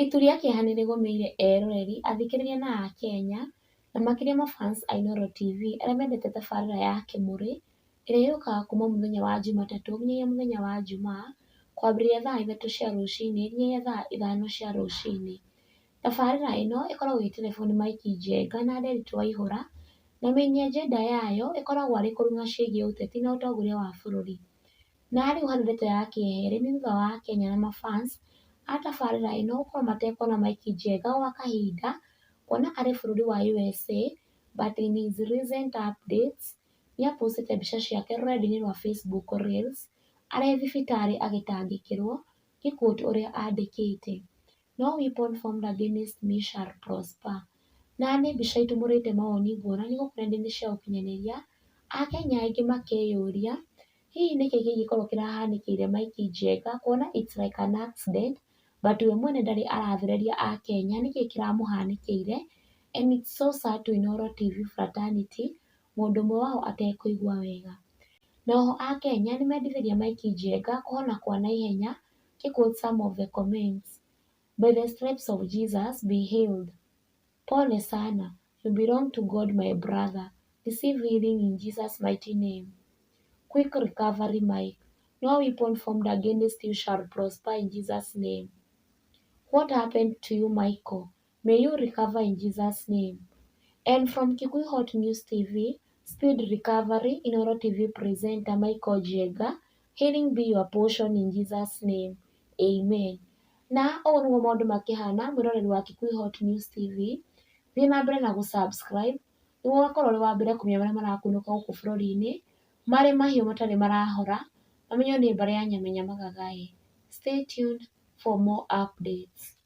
Itu rĩa kĩeha nĩrĩgũmĩire eroreri, athikĩrĩria na akenya, na makĩria ma fans a Inooro TV arĩa mendete tabarĩra ya Kĩmũrĩ, ĩrĩa yũkaga kuma mũthenya wa Jumatatũ nginyagia mũthenya wa Jumaa, kwambĩrĩria thaa 3 cia rũcinĩ nginyagia thaa 5 cia rũcinĩ. Tabarĩra ĩno ĩkoragwo ĩgĩterebwo nĩ Mike Njenga na Nderitu Waihũra, na main agenda yayo ĩkoragwo arĩ kũrung'a ciĩgiĩ ũteti na ũtongoria wa bũrũri. Na rĩu harĩ ndeto ya kĩeha nĩ thutha wa akenya na ma fans a tabarĩra ĩno gũkorwo matekuona Mike Njenga gwa kahinda, kuona arĩ bũrũri wa USA, but in his recent updates nĩ apostĩte mbica ciake rũrenda-inĩ rwa Facebook Reels arĩ thibitarĩ agĩtangĩkĩrwo, ngĩ quote ũrĩa andĩkĩte, "No weapon formed against me shall prosper." Na nĩ mbica itumũrĩte mawoni ngũrani gũkũ nenda-inĩ cia ũkinyanĩria, akenya aingĩ makĩyũria hihi nĩkĩ kĩngĩkorwo kĩrahanĩkĩire Mike Njenga, kuona it's like an accident, but we mwene ndarĩ arathereria akenya nĩkĩ kĩramũhanĩkĩire, and it's so sad to Inooro TV fraternity mũndũ ũmwe wao atekũigua wega. Na oho akenya nĩ mendithĩria Mike Njenga kũhona kwa naihenya, ngĩ quote some of the comments, "By the stripes of Jesus be healed. Pole sana, you belong to God, my brother. Receive healing in Jesus' mighty name. Quick recovery, Mike. No weapon formed against you shall prosper in Jesus' name. What happened to you, Michael? May you recover in Jesus' name." And from Kikuyu Hot News TV, "Speed recovery, Inooro TV presenter Michael Njenga. Healing be your portion in Jesus' name. Amen." Na ũguo nĩguo maũndũ makĩhana, mwĩroreri wa Kikuyu Hot News TV, thiĩ na mbere na gũ-subscribe nĩguo ũgakorwo ũrĩ wa mbere kũmenya marĩa marakunũka gũkũ bũrũri-inĩ, marĩ mahiũ matarĩ marahora, mamenywo nĩ mbarĩ ya Nyamenya Magagaĩ. Stay tuned for more updates.